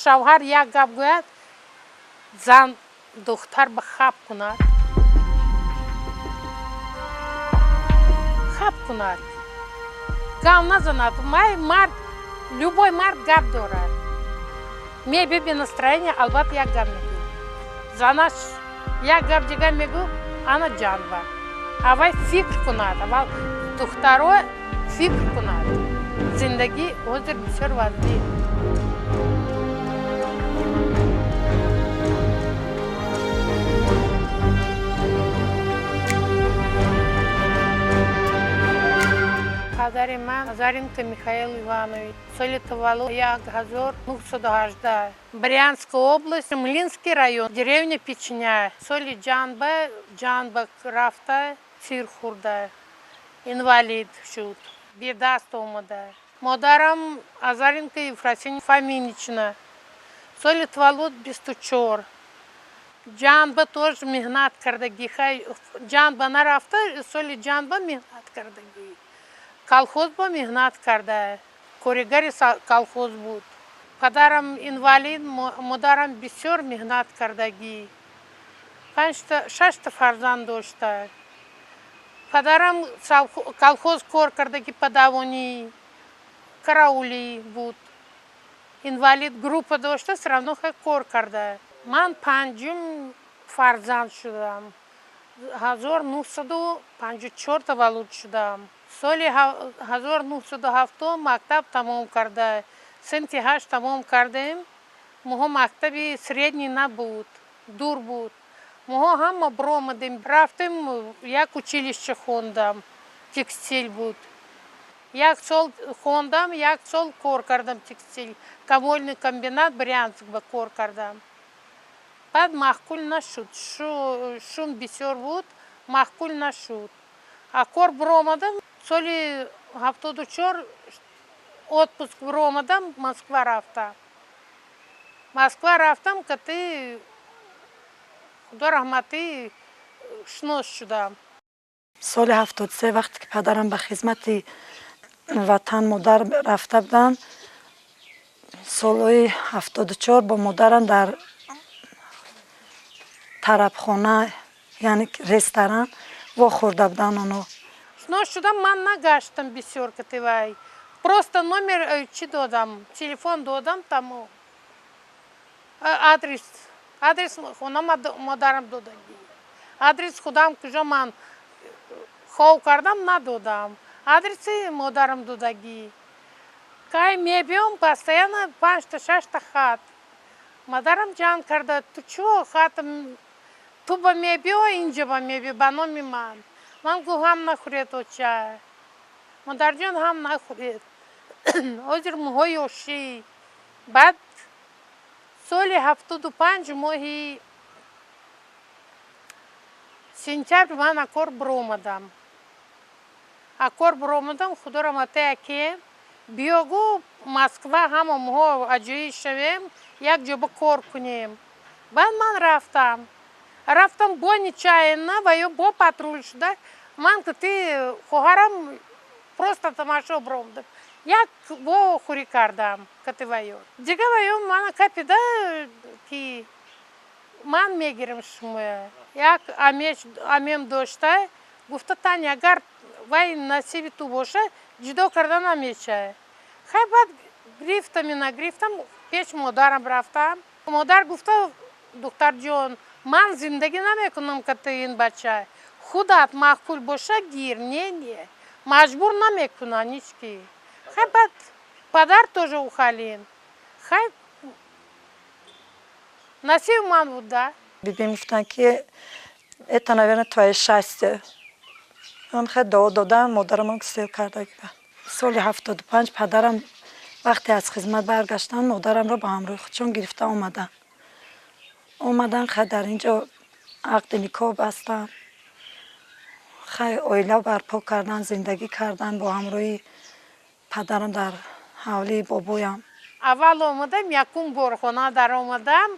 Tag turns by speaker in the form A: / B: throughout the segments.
A: Шавҳар як гап гӯяд, зан духтар ба хаб кунад, хаб кунад, гап назанад. Май мард, любой мард гап дорад. Меби бе настроение, албатта, як гап мегӯ, занаш як гап дигар мегӯ, ана ҷанба. Аввал фикр кунад, аввал духтаро фикр кунад. Зиндагӣ ҳозир бисёр вазнин. Падари ман Азаренко Михаил Иванович, соли таваллуд 1918, Брянская область, Млинский район, деревня Печня. Соли ҷанба ҷанба рафта, тир хӯрда, инвалид шуд, бедаст омада. Модарам Азаренко Ефросинья Фоминична, соли таваллуд 24, ҷанба тоже меҳнат кардагӣ. Хай, ҷанба нарафта, соли ҷанба меҳнат кардагӣ, колхоз бо меҳнат карда, коригари колхоз буд. Падарам инвалид, модарам бисёр меҳнат кардагӣ, панҷта, шашта фарзанд дошта. Падарам колхоз кор кардагӣ, падавонӣ, караулӣ буд. Инвалид группа дошта, всё равно хай кор карда. Ман панҷум фарзанд шудам, 1954 таваллуд шудам. Соли 1970 мактаб тамом карда, синфи ҳашт тамом кардем. Моҳо мактаби средний набуд, дур буд. Моҳо ҳама биромадем, рафтем, як училище хондам, текстил буд. Як сол хондам, як сол кор кардам, текстил, комольный комбинат Брянск ба кор кардам. Баъд маъқул нашуд, шум бисёр буд, маъқул нашуд. А кор биромадам, соли 74 отпуск биромадам, Москва рафтам. Москва рафтам, кати Худо раҳматӣ шинос шудам.
B: Соли 73, вақте ки падарам ба хизмати ватан модар рафта буданд, солҳои 74 бо модарам дар тарабхона, яъне ресторан, вохӯрда буданд оно.
A: Шинос шудам, ман нагаштам бисёр кативай, просто номер чӣ додам, телефон додам, тамом. Адрес хона модарам додагӣ, адрес худам куҷо ман хов кардам, надодам, адреси модарам додагӣ. Кай мебиём, постоянно панҷта, шашта хат. Модарам ҷанг карда: «Ту чо хатам ту ба мебиё, инҷа ба мебиё ба номи ман?» Ман гу: «Ҳам нахӯред, оча, модарҷон, ҳам нахӯред, ҳозир моҳои ёшӣ». Баъд соли 75 моҳи сентябр ман акор биромадам. Акор биромадам, Худо раҳматӣ, аке биё, гу, Москва, ҳама моҳо аҷоиб шавем, як ҷо ба кор кунем. Баъд ман рафтам, рафтам, бо нечаянно ва ё бо патруль шуда. Ман кати хоҳарам просто тамошо биромадам, як вохӯрӣ кардам кати ваё. Дига ваё мана капида, ки ман мегирам шумоя. Як амем дошта, гуфта: «Таня, агар вай насиби ту боша, ҷудо карда намешавад». Хай, баъд гирифтам, ина гирифтам, пеш модарам рафтам. Модар гуфта: «Духтарҷон, ман зиндагӣ намекунам кати ин бача, худат маъқул боша, гир, не, не, маҷбур намекунан ҳеҷ ки». Хай, баъд падар тоже ухалин. Хай, насиби ман буд да.
B: Бибим гуфтанд, ки это, наверное, твоё счастье. Ман хеле дуо додам, модарамон сел карда. Соли 75 падарам вақте аз хизмат баргаштанд, модарамро ба ҳамроҳи худшон гирифта омаданд. Омаданд, хай, дар ин ҷо ақди никоҳ бастанд, хай, оила барпо карданд, зиндагӣ карданд бо ҳамроҳи падарам дар ҳавлии бобоям.
A: Аввал омадам, якум бор хона даромадам,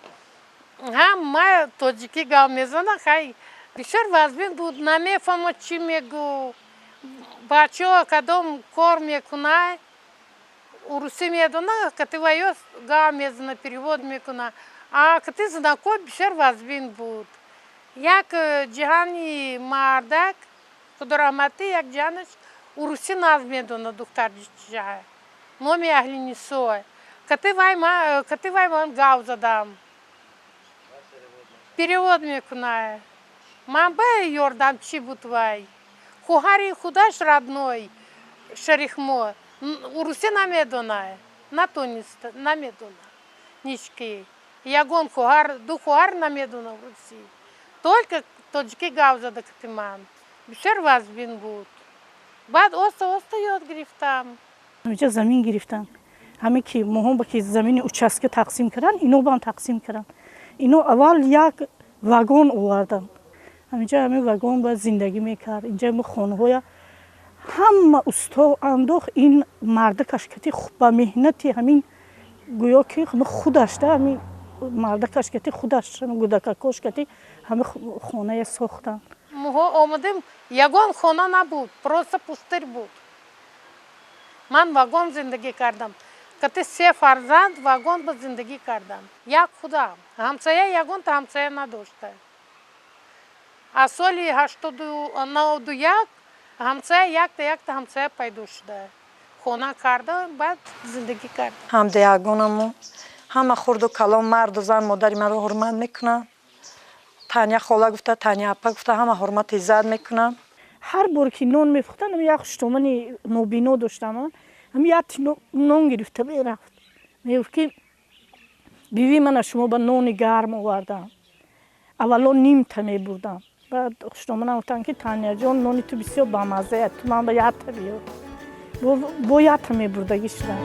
A: ҳама тоҷикӣ гап мезанад. Хай, бисёр вазбин буд, намефаҳмад, чӣ мегӯ. Бачаҳо кадом кор мекунад. Урусӣ медона, кати ваё гав мезана, перевод мекуна. А кати знако бисёр вазбин буд. Як ҷиҳани мардак, худораҳматӣ, як ҷиҳанаш урусӣ наз медона, духтарча. Номи аҳли Нисо. Кати вай ман гав задам. Перевод мекуна. Ман ба ёрдам чӣ буд вай? Хоҳари худаш родной, Шарихмо, урусӣ намедона, натонист, намедона. Нички. Ягон хоҳар, ду хоҳар намедона урусӣ. Только тоҷикӣ гав зада кати ман. Бисёр вазбин буд. Баъд оста-оста ёд гирифтам.
C: Ҳаминҷа замин гирифтан. Ҳаме ки моҳон ба ки замини участка тақсим кардан, ино баам тақсим кардан. Ино аввал як вагон овардан. Ҳаминҷа ҳамин вагон ба зиндагӣ мекард. Инҷа мо хонаҳоя ҳама усто андохт, ин мардакаш кати ба меҳнати ҳамин гӯё ки худаш да ҳамин мардакаш кати худаш гудакакош кати ҳами хонае сохтанд.
A: Моҳо омадем, ягон хона набуд, просто пустырь буд. Ман вагон зиндагӣ кардам. Кати се фарзанд вагон ба зиндагӣ кардам. Як худам. Ҳамсоя ягонта ҳамсоя надошта. Аз соли 91 ҳамсоя якта ҳамсоя пайдо шуда. Хона карда, баъд зиндагӣ карда.
B: Ҳамдеягонаму ҳама хурду калон, марду зан модари маро ҳурмат мекунанд. Таня хола гуфта, Таня апа гуфта, ҳама ҳурмат иззат мекунанд.
C: Ҳар бор ки нон мефухтан, як хуштомани нобино доштам, ҳами як нон гирифта мерафт. Мегуфт ки биви мана шумо ба нони гарм овардам. Аввало нимта мебурдам. Баъд хуштоманам гуфтанд ки Таняҷон, нони ту бисёр бамаззая, ту ман ба якта биёр. Бо якта мебурдагӣ шудам.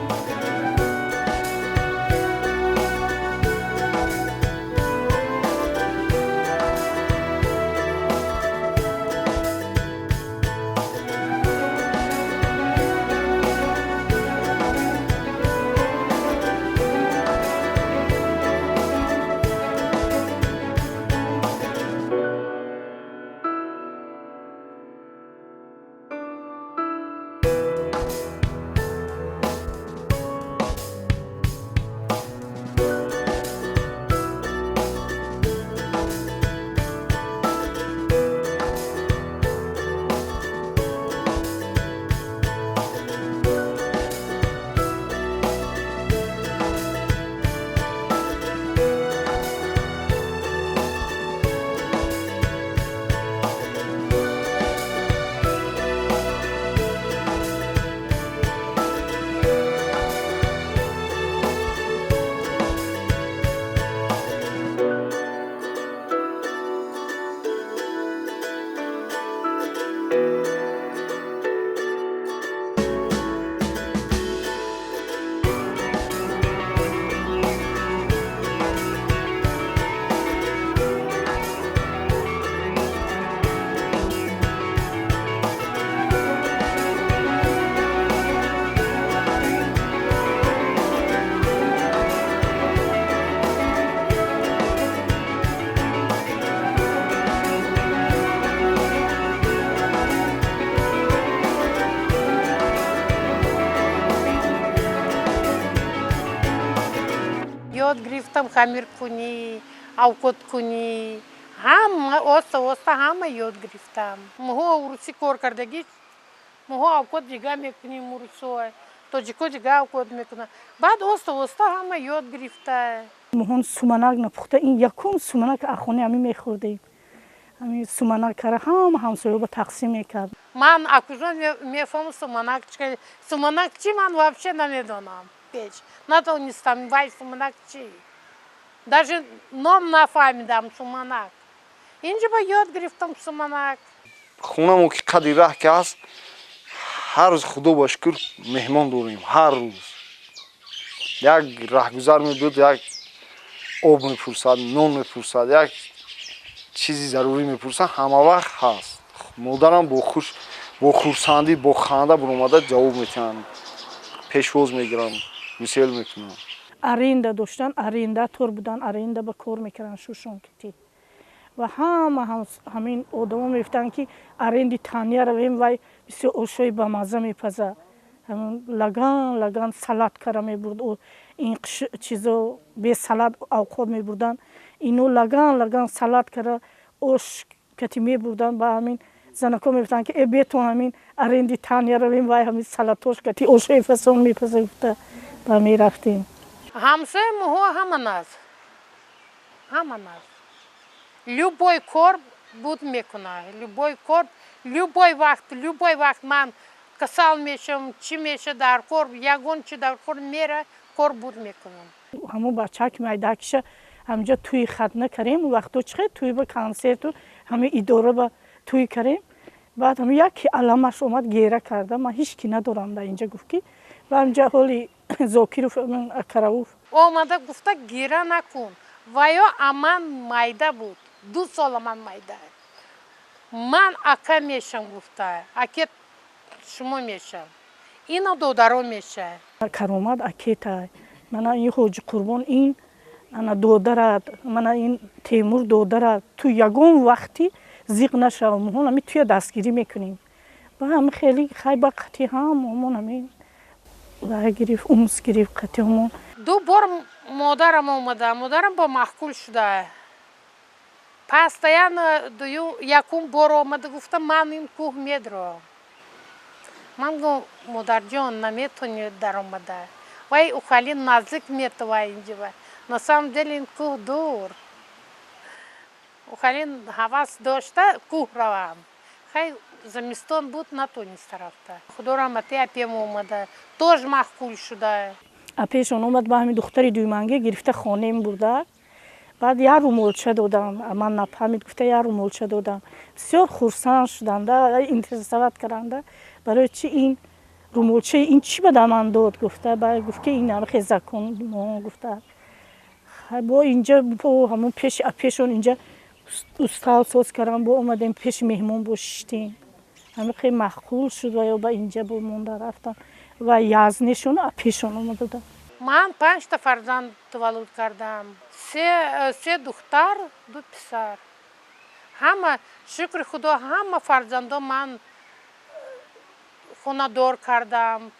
A: Ёд гирифтам хамиркунӣ, авқоткунӣ, ҳама оста оста ҳама ёд гирифтам. Моҳо урусӣ кор кардагӣ, моҳо авқот дига мекунем урусо, тоҷико дига авқот мекунанд. Баъд оста оста ҳама ёд гирифта.
C: Моҳон суманак напухта, ин якум суманак ахони ҳамин мехӯрдем. Ҳамин суманакара ҳама ҳамсояҳо ба тақсим мекард.
A: Ман акужо мефаҳмам суманак чи, суманак чи ман вообще намедонам. Печ. Натонистам вай суманак чи. Даже ном нафаҳмидам суманак. Инҷа ба ёд гирифтам суманак.
D: Хонамо ки қадри раҳ ки ҳаст, ҳар рӯз худо ба шукр меҳмон дорем, ҳар рӯз. Як раҳгузар мебуд, як об мепурсад, нон мепурсад, як чизи зарурӣ мепурсад, ҳама вақт ҳаст. Модарам бо хурсандӣ, бо ханда баромада ҷавоб метиҳанд, пешвоз мегиранд, мисел мекунанд.
C: Аренда доштан, арендатор будан, аренда ба кор мекарданд шушон кити. Ва ҳама ҳамин одамо мегуфтанд ки аренди Таня равем, вай бисёр ошои бамазза мепазад. Лаган лаган салат кара мебурд. Ин чизо бе салат авқот мебурданд. Ино лаган лаган салат кара ош кати мебурданд. Ба ҳамин занако мегуфтанд, ки э, бетон ҳамин аренди Таня равем, вай ҳамин салатош кати ошои фасон мепаза, гуфта ба мерафтем.
A: Ҳамсоя моҳо ҳама наз, ҳама наз. Любой кор буд мекунад, любой кор, любой вақт, любой вақт. Ман касал мешавам, чӣ меша, дар кор, ягон чи дар кор мера, кор буд мекунам.
C: Ҳамон бача ки майдакиша ҳамҷа тӯи хатна карем, вақто чихе тӯи ба консерту ҳами идора ба тӯй карем. Баъд ҳами яке аламаш омад, гера карда, ман ҳеҷ ки надорам дар инҷа, гуфт ки ва ҳамҷа ҳоли Зокиров Акарауф.
A: Омада гуфта: «Гира накун». Ва ё аман майда буд, 2 сола ман майда. «Ман ака мешам», гуфта, «аке шумо мешам, ино додаро меша».
C: Каромат акетай, мана ин Ҳоҷи Қурбон, ин ана додарат, мана ин Темур додарат, ту ягон вақти зиқ нашав, моҳон ами туя дастгирӣ мекунем. Ба ҳами хеле хай ба қати ҳам ҳамон ҳамин вай гирифт, унс гирифт қати ҳамон.
A: Ду бор модарам омада, модарам бо маъқул шуда постоянно. Дуюм, якум бор омада, гуфта: «Ман ин кӯҳ медроам». Ман гум: «Модарҷон, наметони даромада, вай ухали наздик метава инҷава, на самом деле ин кӯҳ дур». Ухали ҳавас дошта кӯҳ равам. Хай, зимистон буд, натониста рафта. Худо раҳмати, апем омада, тоже маъқул шуда.
C: Апешон омад, ба ҳамин духтари дуюманге гирифта хонем бурда. Баъд як румолча додам, ман нафаҳмид, гуфта як румолча додам. Бисёр хурсанд шуданда, интересовать карданда, барои чи ин румолчаи ин чӣ ба ман дод, гуфта. Ба гуфт, ки ин ҳамихе закон гуфта. Бо инҷа бо ҳамон пеши апешон инҷа устал соз кардам, бо омадем, пеши меҳмон бо шиштем. Ҳамихе маъқул шуд ва ё ба инҷа бо монда рафтам ва язнешон апешон омада.
A: Ман панҷта фарзанд таваллуд кардам: се духтар, ду писар. Ҳама, шукри Худо, ҳама фарзандо ман хонадор кардам.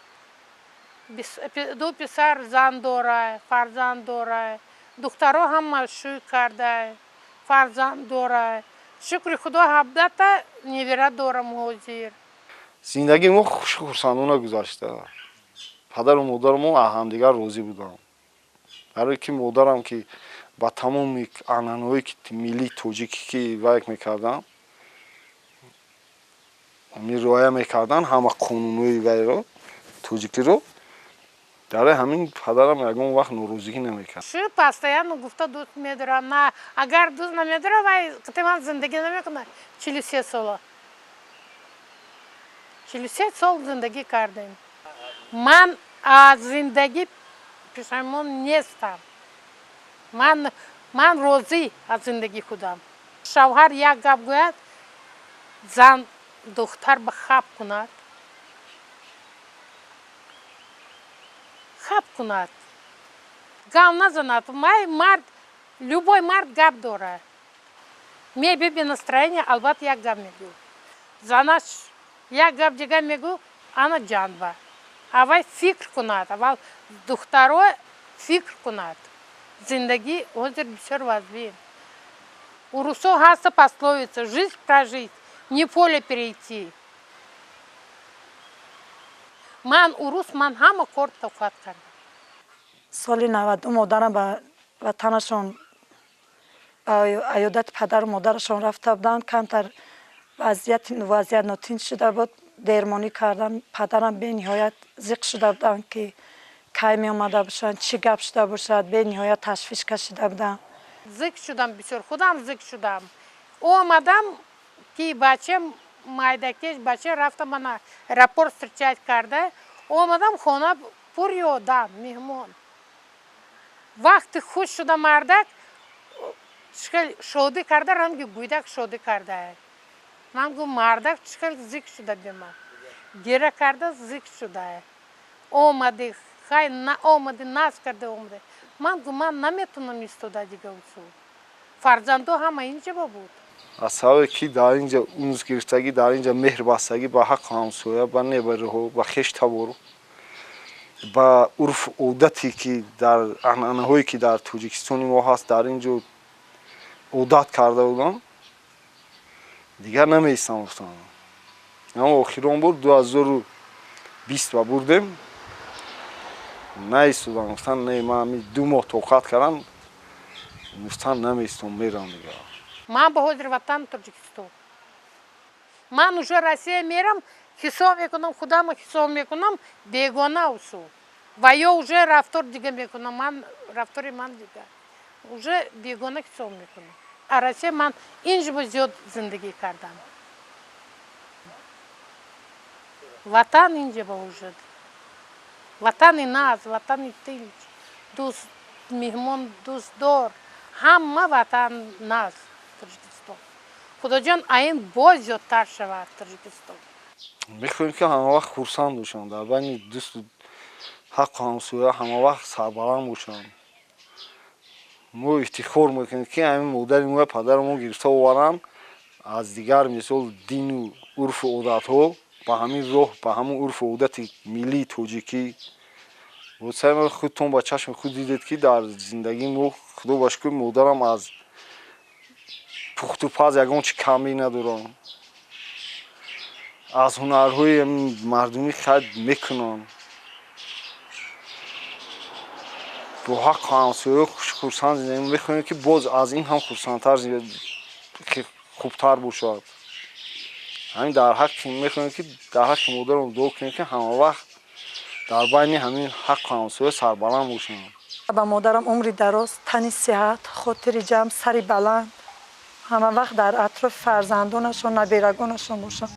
A: Ду писар зан дора, фарзанд дора, духтаро ҳама шӯй карда, фарзанд дора. Шукри Худо, 17-та невера дорам ҳозир.
D: Зиндагии мо хушу хурсандона гузашта. Падару модармо аз ҳамдигар розӣ буданд, барое ки модарам ки ба тамоми анъанаҳое ки миллии тоҷикӣ ки вайк мекарданд, риоя мекарданд ҳама қонунҳои вайро, тоҷикиро. Дарои ҳамин падарам ягон вақт норозигӣ намекард.
A: Шу постоянно гуфта: «Дӯст медорам». На, агар дӯст намедорам, вай қити ман зиндагӣ намекунад. 43 сола, 43 сол зиндагӣ кардем. Ман аз зиндагӣ пушаймон нестам. Ман розӣ аз зиндагии худам. Шавҳар як гап гӯяд, зан духтар ба хаб кунад, хаб кунад, гап назанад. Май мард, любой мард гап дорад. Мебиби настроение, албатта, як гап мегӯ, занаш як гап дигар мегӯ, ана ҷанба. Аввал фикр кунад, аввал духтаро фикр кунад. Зиндагӣ ҳозир бисёр вазбин. У русо ҳаста пословица: «Жизнь прожить, не поле перейти». Ман урус, ман ҳама кор тоқат кардам.
B: Соли 92 модарам ба ватанашон, ба аёдати падару модарашон рафта буданд. Камтар вазъият нотинч шуда буд, дермонӣ кардан. Падарам бениҳоят зиқ шуда буданд, ки кай меомада бошанд, чӣ гап шуда бошад, бениҳоят ташвиш кашида буданд.
A: Зиқ шудам бисёр, худам зиқ шудам. Омадам, ки бачам майдакеш, бача рафта мана аэропорт встречать карда. Омадам, хона пури одам, меҳмон. Вақти хуш шуда, мардак чӣ шодӣ карда, ранги гуйдак шодӣ карда. Ман гум: «Мардак чӣ хел зиқ шуда, бема гира карда, зиқ шуда омадӣ, хай наомадӣ, наз карда омадӣ». Ман гум: «Ман наметонам истода дига усул». Фарзандо ҳама инҷаба буд.
D: Аз сабабе ки дар инҷа унс гирифтагӣ, дар инҷа меҳр бастагӣ ба ҳаққу ҳамсоя, ба небариҳо, ба хеш табору. Ба урфу одате ки дар анъанаҳое ки дар Тоҷикистони мо ҳаст, дар ин ҷо одат карда будам, дигар намеистам, гуфтам. Аммо охирон бор 2020 ба бурдем, наистодам, гуфтан не, ман ҳами 2 моҳ тоқат кардам, гуфтан намеистом, мерам дигар.
A: Ман ба ҳозир ватан Тоҷикистон. Ман уже Россия мерам, ҳисоб мекунам, худама ҳисоб мекунам, бегона усу. Ва ё уже рафтор дига мекунам, ман рафтори ман дига. Уже бегона ҳисоб мекунам. А Россия ман инҷо зиёд зиндагӣ кардам. Ватан инҷа ба уже. Ватани наз, ватани тинч, дӯст, меҳмон дӯстдор, ҳама ватан наз Тоҷикистон. Худоҷон, аин боз зиёдтар шавад Тоҷикистон.
D: Мехоҳем, ки ҳамавақт хурсанд бошанд, дар байни дӯсту ҳаққу ҳамсоя ҳамавақт сарбаланд бошанд. Мо ифтихор мекунем, ки ҳамин модари мо, падари мо гирифта оваранд аз дигар мисол дину урфу одатҳо ба ҳамин роҳ, ба ҳамон урфу одати миллии тоҷикӣ. Босаи худтон ба чашми худ дидед, ки дар зиндагии мо, худо ба шукр, модарам аз пухту паз ягон чи камӣ надорам, аз ҳунарҳои мардумӣ хайр мекунанд, бо ҳаққу ҳамсоя хурсанд зиндагӣ мехоҳем, ки боз аз ин ҳам хурсандтар, хубтар бошад. Ҳамин дар ҳаққи мехоҳем, ки дар ҳаққи модарам дуо кунем, ки ҳамавақт дар байни ҳамин ҳаққу ҳамсоя сарбаланд бошанд.
B: Ба модарам умри дароз, тани сиҳат, хотири ҷамъ, сари баланд, ҳама вақт дар атрофи фарзандонашон, наберагонашон бошанд.